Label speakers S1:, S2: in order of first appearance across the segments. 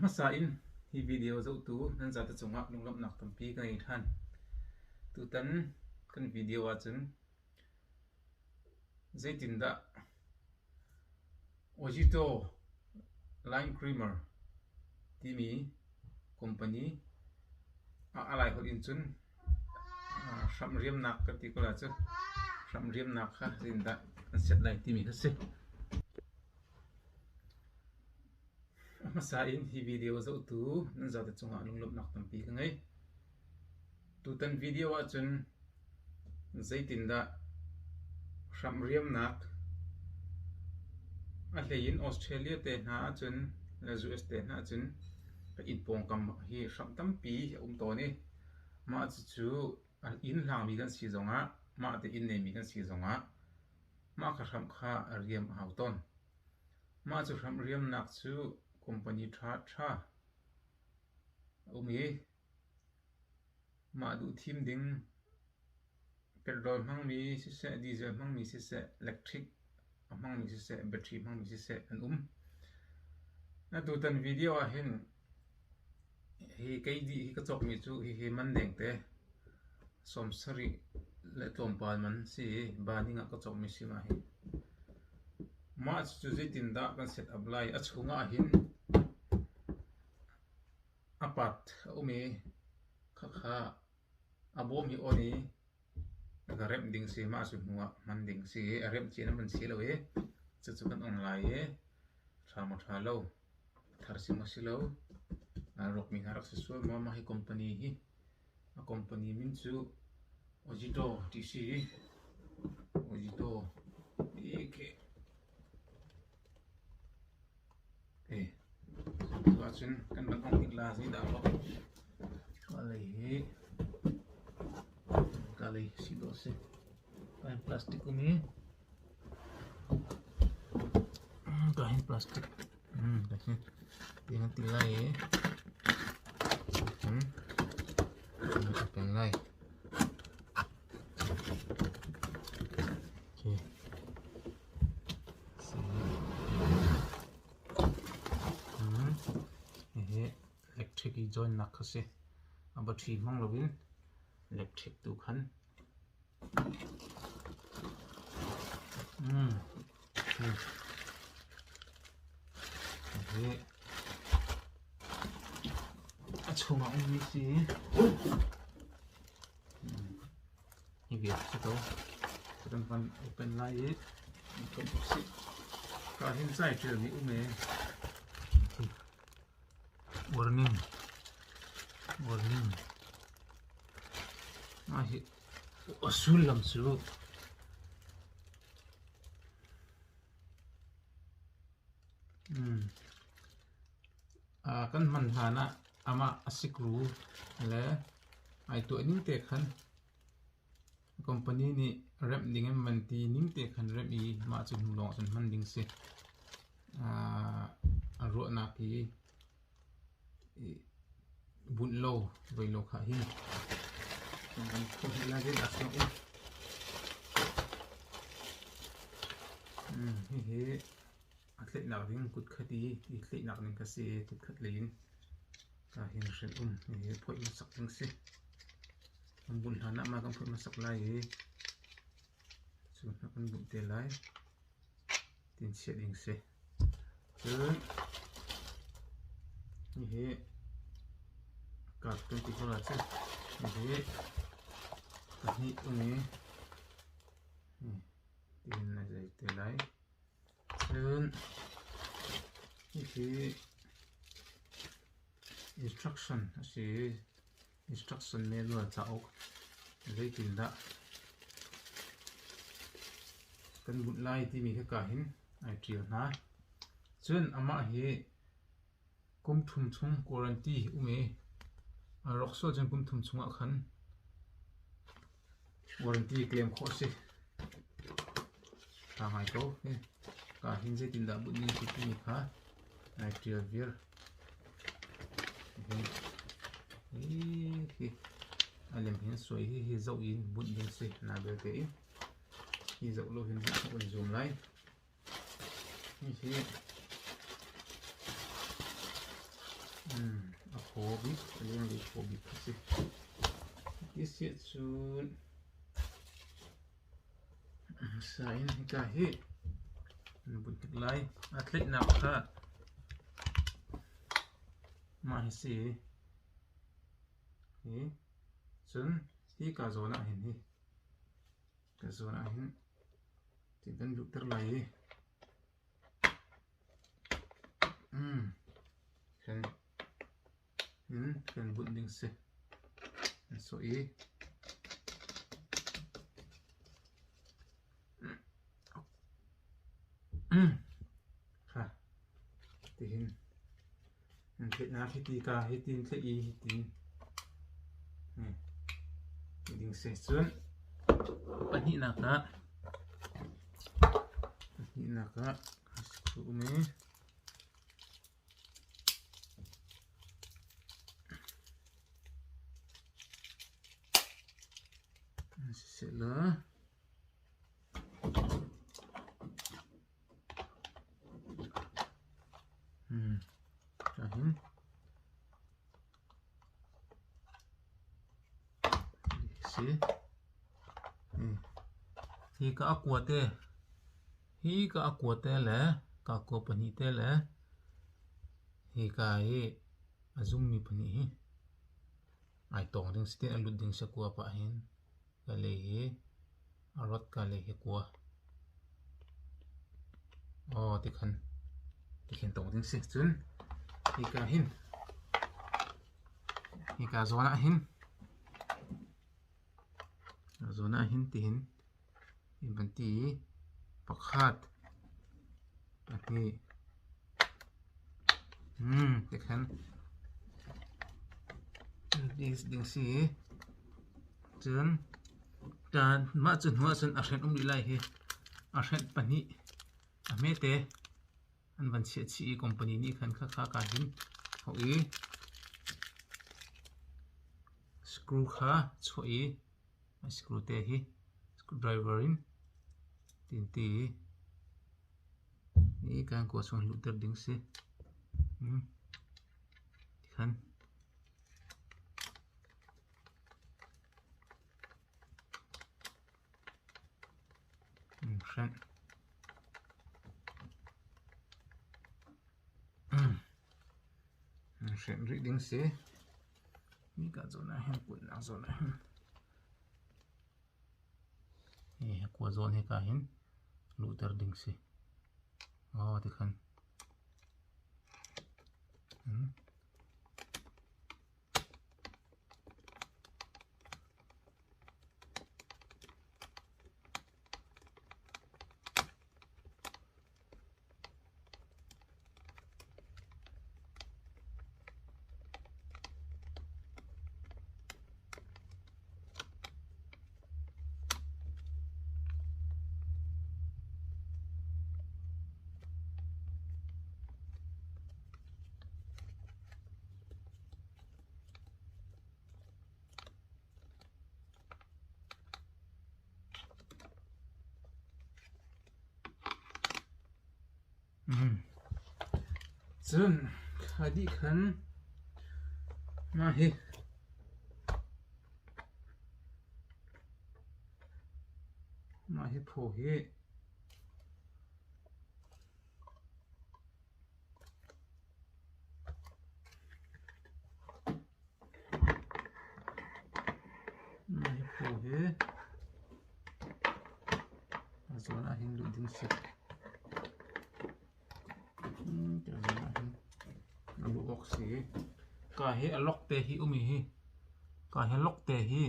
S1: hmasa in hi video zohtu nan zate cungah lunglawmhnak tampi ka ngei ṭhan. Tutan kan video ahcun zeitindah Ojito Line Creamer timi company a laiholh in cun hramhriamnak kan ti ko lai cu. Hramhriamnak kha zeitindah an set lai timi kha si. A hmasa in hi video zohtu nan zate cungah lunglawmhnak tampi ka ngei. Tutan video ahcun zeitindah hramhriamnak a hlei in Australia te hna ahcun le US te hna ahcun ka inn pawngkam hi hramh tampi a um tawn i mah cucu inn hlangmi kan si zongah mah te inn neimi kan si zongah mah kha hramh kha riam a hau tawn. Mah cu hramh riamnak cu company ṭhaṭha a um i mah duh thim ding petrol hmangmi siseh, diesel hmangmi siseh, electric a hmangmi siseh, battery hmangmi siseh an um. Atutan video ah hin hi kei dih hi ka cawkmi cu hihi man dengte 70 le tlawmpal man si i baning ah ka cawkmi si mah hi. Mah cucu zeitindah kan set up lai? A chungah hin a pat a um i khakha a bawm hi on i ka remh ding si. Mah cu hnu ah hman ding si i a remh cia na man si lo i cucu kan ong lai i ṭha maw ṭha lo, thar si maw si lo, aa rawkmi hna rak si sual maw? Mah hi company hi A company min cu Ojito ti si. Ojito ti khi. Eh, tu ahcun kan van ong hnik la zeidah a Ka lei hi ka lei si dawh si. Ka plastic um i ka hin plastic Ti na ti lai i cun a pen lai. Okay. Hihi electric i join nak kha si. A battery hmang loin electric tu khan. Hi a chungah ummi si. Hi vial si ko. Kan van open lai i kan si. Ka hin cai ṭialmi um e. Warning. Warning. Mah hi a sullam cu Kan hman hlan ah amah a sikru le ai tuah ning te khan company nih remh ding an van ti ning te khan remh i mah cu hnu lawng cun hman ding si. A ruahnak hi bunh lo voi lo khah hin kan phawt hna lai dah um. Hihi a tlaihnak ding kut khat i i tlaihnak ding kha si kut khat lei in ka hin hrin um hihi phoih hmasak ding si. Kan bunh hlan ah mah kan phoih hmasak lai i cu hna kan bunh te lai. Tin chiah ding si. Cun hihi card kan ti ko lai cu. Hihi pahnih um i tihin na zei te lai. Cun hihi instruction a si i instruction manual cauk zeitindah kan bunh lai timi khaka hin ai ṭial hna. Cun amah hi kum thum chung guarantee um i a rawk sual cun kum thum chungah khan warranty claim khawh a si. Ṭha ngai ko. Ka hin zeitindah bunh ning si timi kha ai ṭial viar. Hi a lem hin suai hi hi zoh in bunh ding si na belte in hi zoh lo hin bunh kan zoom lai. Hihi. A phaw bik, a lenglei phaw bik a si. Hiti si ahcun hmasa in hika hi an bunh hnik lai. A tlaihnak kha mah hi si. Hi cun hika zawn ah hin hi ka zawn ah hin ti kan luhter lai i Kan bunh ding si. An sawh i kha tihin an tlaihnak hiti ka hitin tlaih i hitin ti ding si. Cun pahnihnak ah pahnihnak ah um i Siseh Si. Hi ka a kua te. Hi ka a kua te le ka kua pahnih te le hika hi a zummi pahnih hi ai tawng ding si tiin a lut ding si kua pah hin ka lei hi a rawt ka lei hi kua. Aw tikhan tikhin tawng ding si. Cun hika hin hika zawn ah hin zawn ah hin tihin in van ti i pakhat pahnih tikhan ding si cun mah cu hnu ahcun a hrenh um rih lai hi a hrenh pahnih a hmete an van chiah chih i company nih khan khakha ka hin hawh i screw kha chuah i screw te hi screwdriver in tin ti i kan kua chung luhter ding si tikhan hrenh hrenh rih ding si Hika zawn ah hin kulhnak zawn ah hin hi kua zawn hika hin luhter ding si. Aw tikhan. Cun kha dih khan mah hi mah hi phaw hi Mah hi phaw hi a zawn ah hin luh ding si. Ka zawn ah hin a luh awk si. Ka hi a lok te hi um i hi. Ka hi lok te hi.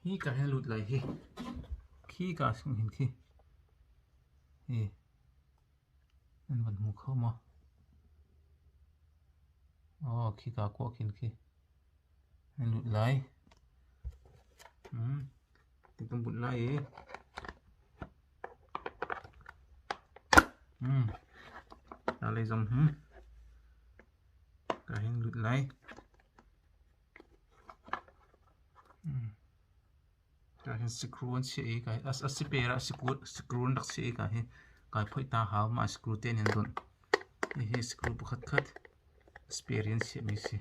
S1: Hi ka hin lut lai hi. Khi ka chung hin khi. Hi. Nan van hmu kho maw? Aw, khika kuah khin khi nan lut lai. Ti kan bunh lai i. Ta lei zong ka hin lut lai. Ka hin screw an chiah i ka a siper ah screw an rak chiah i ka hi kai phoih ta hau mah screw te nih an donh. Hihi screw pakhat khat. Spare in chiahmi si.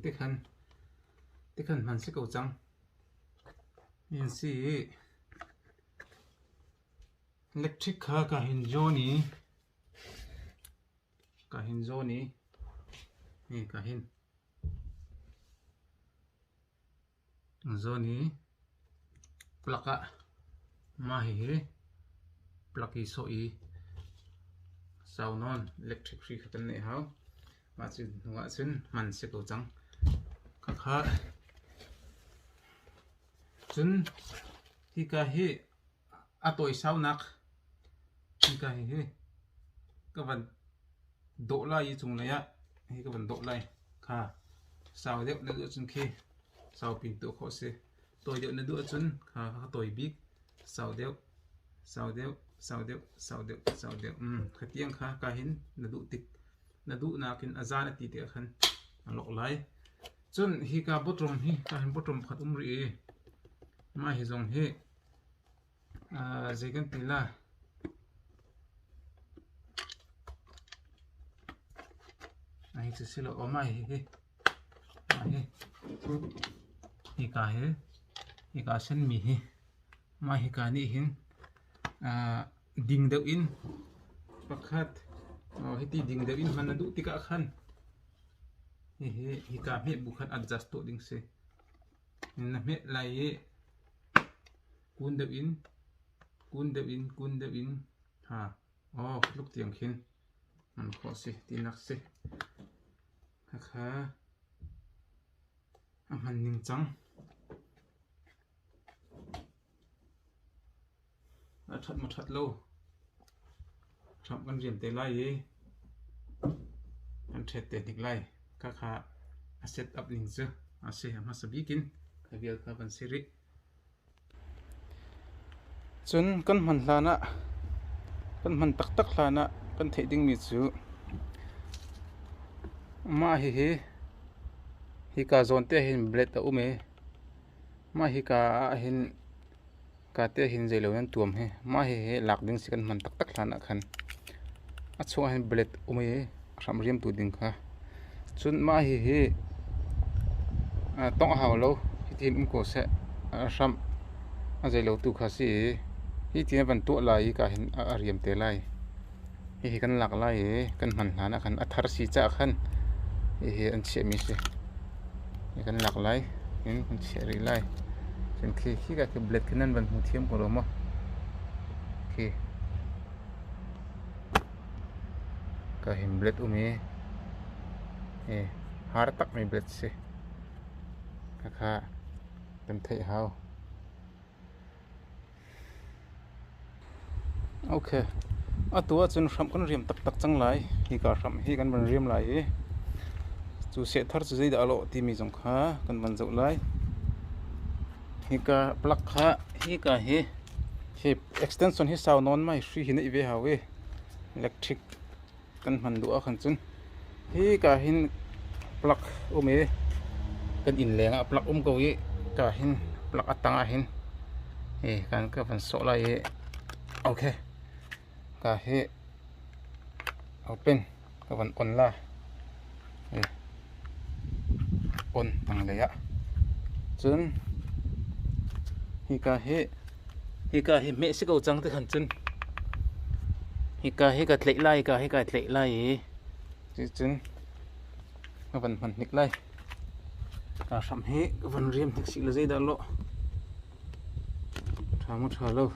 S1: Tikhan tikhan hman si ko cang. In si i electric kha ka hin zawn i ka hin zawn i hi ka hin zawn i plug ah mah hihi plug i sawh i sau nawn electric hri kha kan neih hau. Mah cu hnu ah cun hman si ko cang. Khakha cun hika hi a tawisaunak hika hihi ka van dawh lai i cunglei ah hi ka van dawh lai kha sau deuh na duh ahcun khi saupi in tuah khawh a si. Tawi deuh na duh ahcun kha kha tawi bik sau deuh sau deuh sau deuh sau deuh sau deuh khatiang kha ka hin na duh tik na duhnak in a za na ti tikah khan a lawk lai. Cun hika bawtrom hi ka hin bawtrom pakhat um rih i mah hi zong hi zei kan ti la ai cu si lo aw mah hi hi mah hi hika hi hika senmi hi mah hika nih hin ding deuh in pakhat hiti ding deuh in hman na duh tikah khan hihi hika hmeh bu khan adjust tuah ding si. Na hmeh lai i kun deuh in kun deuh in kun deuh in ha aw tluk tiang khin hman khawh si tinak si. Khakha a hman ning cang. A ṭhat maw ṭhat lo hramh kan riam te lai i kan ṭhet te hnik lai. Khakha a set up ning cu a si. A hmasa bik in kha vial kha van si rih. Cun kan hman hlan ah kan hman taktak hlan ah kan theih dingmi cu mah hihi hika zawn te hin blade a um i mah hika ah hin Ka te hin zeilo nan tuam hi mah hihi lak ding si kan hman taktak hlan ah khan a chung ah hin blade um i hramh riamtu ding kha. Cun mah hihi tongh a hau lo hitihin um ko seh hramh a zeilo tu kha si i hitin a van tuah lai i ka hin a riam te lai. Hihi kan lak lai i kan hman hlan ah khan a thar si caah khan hihi an chiahmi a si. Hi kan lak lai in kan chiah rih lai. Cun khi khika khi blade khi nan van hmu thiam ko lo maw? Khi ka hin blade um i hi har takmi blade si. Khakha kan theih hau. Ok. Atu ahcun hramh kan riam taktak cang lai. Hika hramh hi kan van riam lai i cu sehthar cu zeidah a lawh timi zong kha kan van zoh lai. Hika plug kha hika hi hi extension hi sau nawn mai hri hi na i ve hau i electric kan hman duh ahkhan cun hika hin plug um i kan inn leng ah plug um ko i ka hin plug a tang ah hin hi kan ka van sawh lai i okay ka hi open ka van on la hi on tanglei ah cun hika hi Hika hi hmeh si ko cang ti khan cun hika hi ka tlaih lai, hika hi kai tlaih lai i cucun ka van hman hnik lai. Ka hramh hi ka van riam hnik sih le zeidah lawh. Ṭha maw ṭha lo.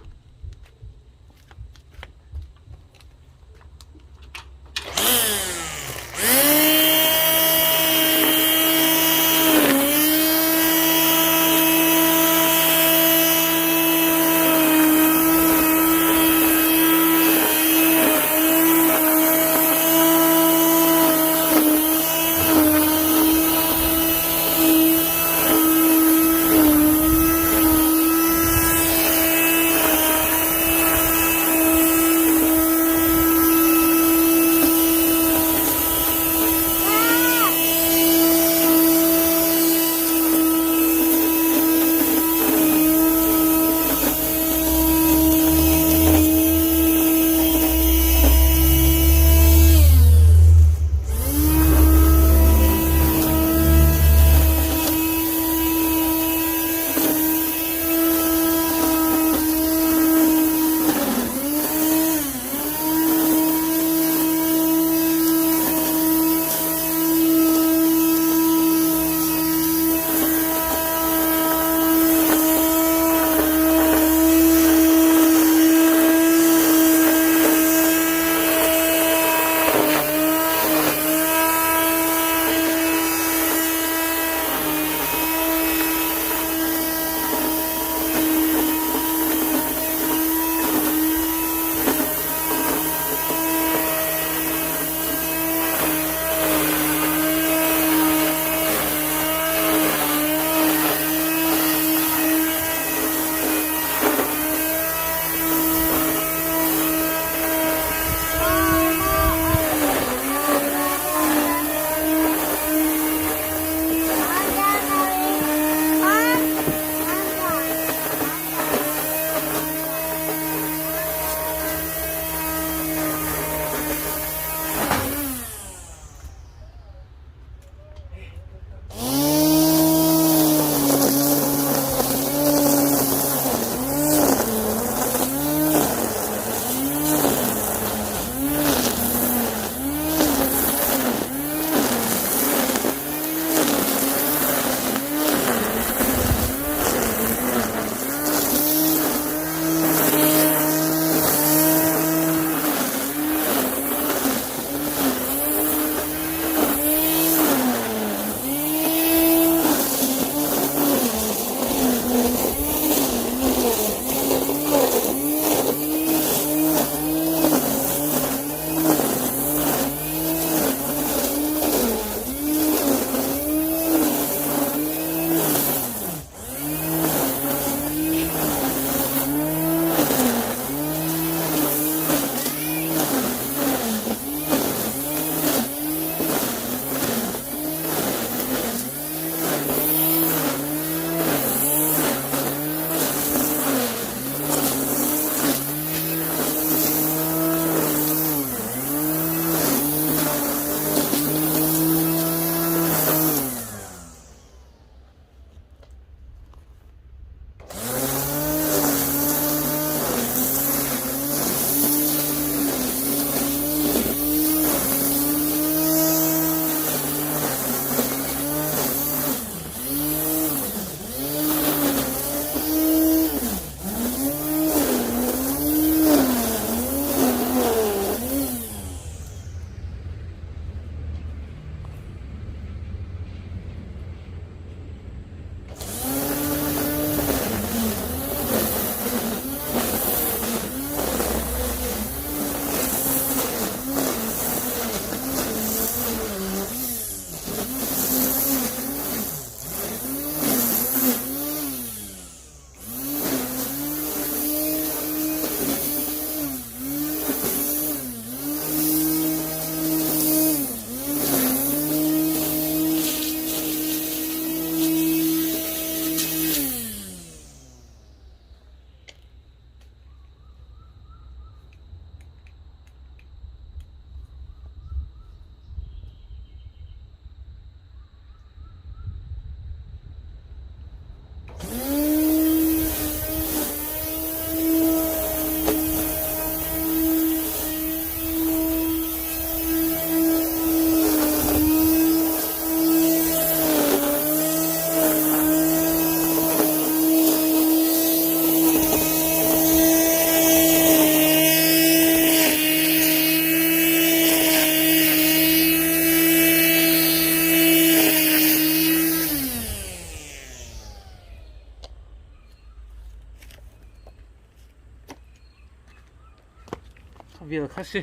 S1: Khakha si.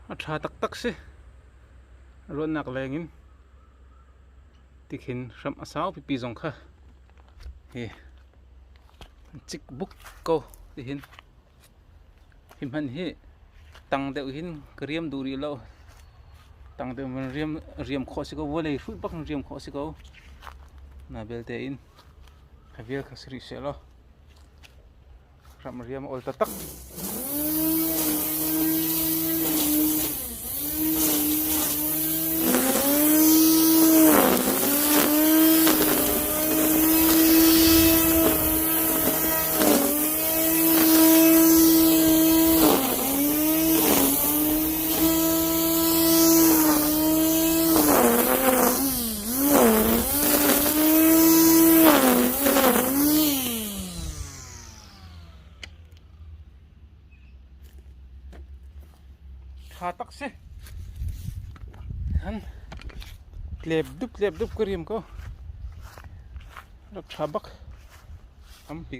S1: A ṭha taktak si. Ruahnak leng in tikhin hramh a sau pipi zong kha hi cik buk ko tihin. Hi hmanh hi tang deuh hin ka riam duh rih lo. Tang deuh in riam riam khawh si ko. Vawlei hrut bak in riam khawh si ko. Na belte in kha vial kha si rih seh law ram riam a ol taktak. Tha tak si. Han tlep dup tlep dup ka riam ko. Rak tha bak. Tampi.